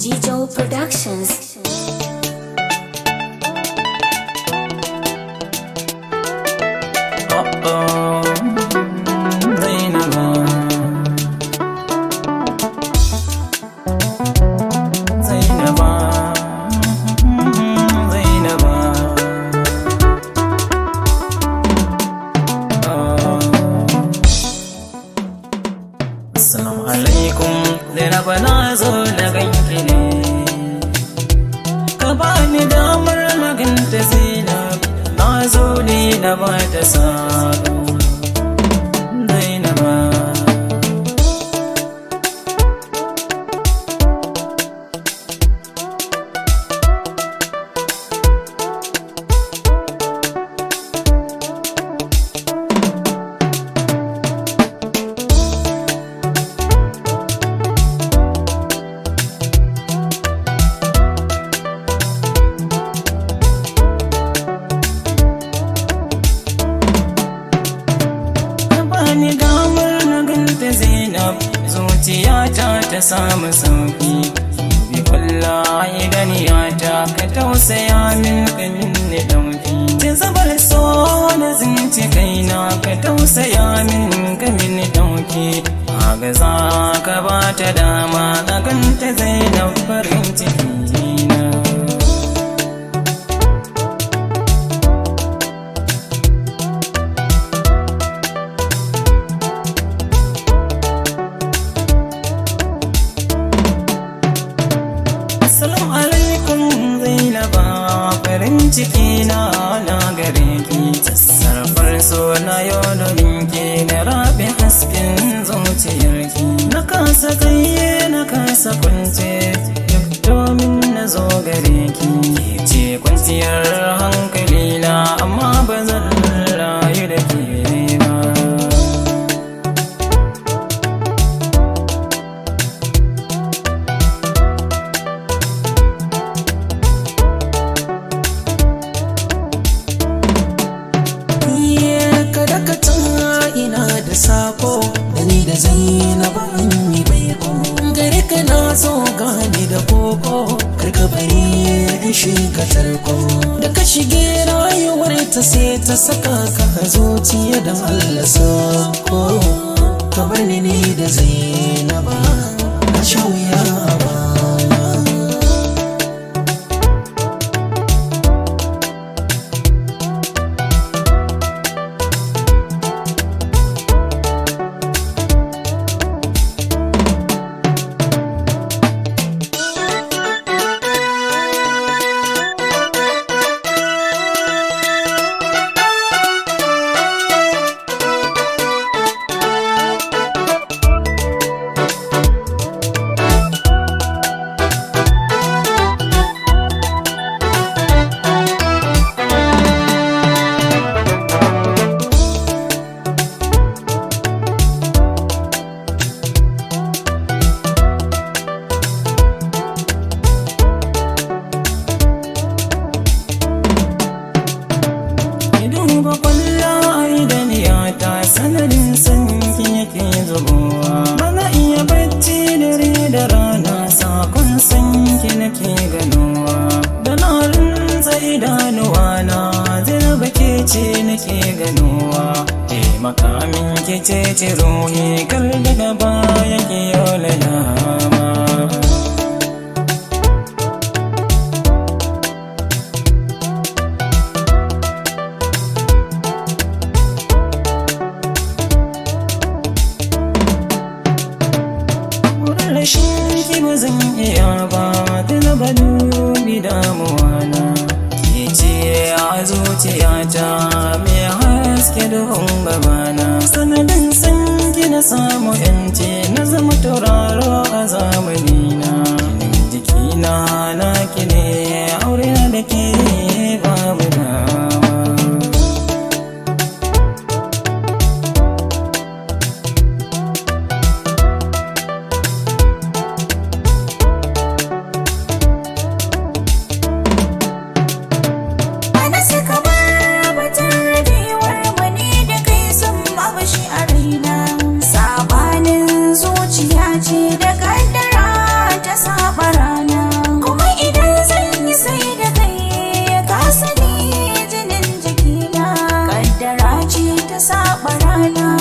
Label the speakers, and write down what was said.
Speaker 1: Jijo Productions.
Speaker 2: Oh, Zainaba, Zainaba, Zainaba. Oh. Assalamu alaikum, Zainaba, na zo na ganki ne. Ka bani damar maganta Zainab, na zo ne na ba ta sabo. Zainaba. Ka bani damar na ganta Zainab, zuciyata ta samu sauki. Bi kwalla idaniyata, ka tausaya min ka minni dauki. Ta zabar so na zinci kaina, ka tausaya min ka minni dauki. Agaza ka ba ta dama na ganta Zainab, farin ciki na. Assalamu alaikum Zainaba, farin ciki na na gare ki, sassarfar so na yau domin ki na rabe hasken zuciyarki, na kasa tsaye na kasa kwance duk domin na zo gare ki, ke ce kwanciyar hankali na, amma ba zan rayu da ke ba.
Speaker 3: Iye ka dakata, ina da sako da ni da Zainab an yi baiko. Gare ka na zo, gane da koko, karka bari in shiga tarko. Da ka shige rayuwar ta sai ta saka ka a zuciya, da Allah sako. Ka bar ni ni da Zainaba, na sha wuya a baya.
Speaker 2: Ki duba kwallo a idaniyata, sanadin sanki yake zubowa. Bana iya bacci dare da rana, sakon sanki nake ganowa. Da na rinsa idanuwa na, zirba ke ce nake ganowa. Taimaka min ki ce ruhi, kar daga baya ki yola dama. Wurin rashin ki ba zan iya ba, ta ba dubi damuwa na. Ke ce a zuciyata mai haske duhun gabana. Sanadin san ki na samu yanci, na zama tauraro a zamanina. Jinin jikina na ki ne, aure na da ke babu dama.
Speaker 1: Ana saka bar batun rabewar mu ne da kai sun babu shi a raina. Sabanin zuciya ce da kaddara ta saba rana. rana.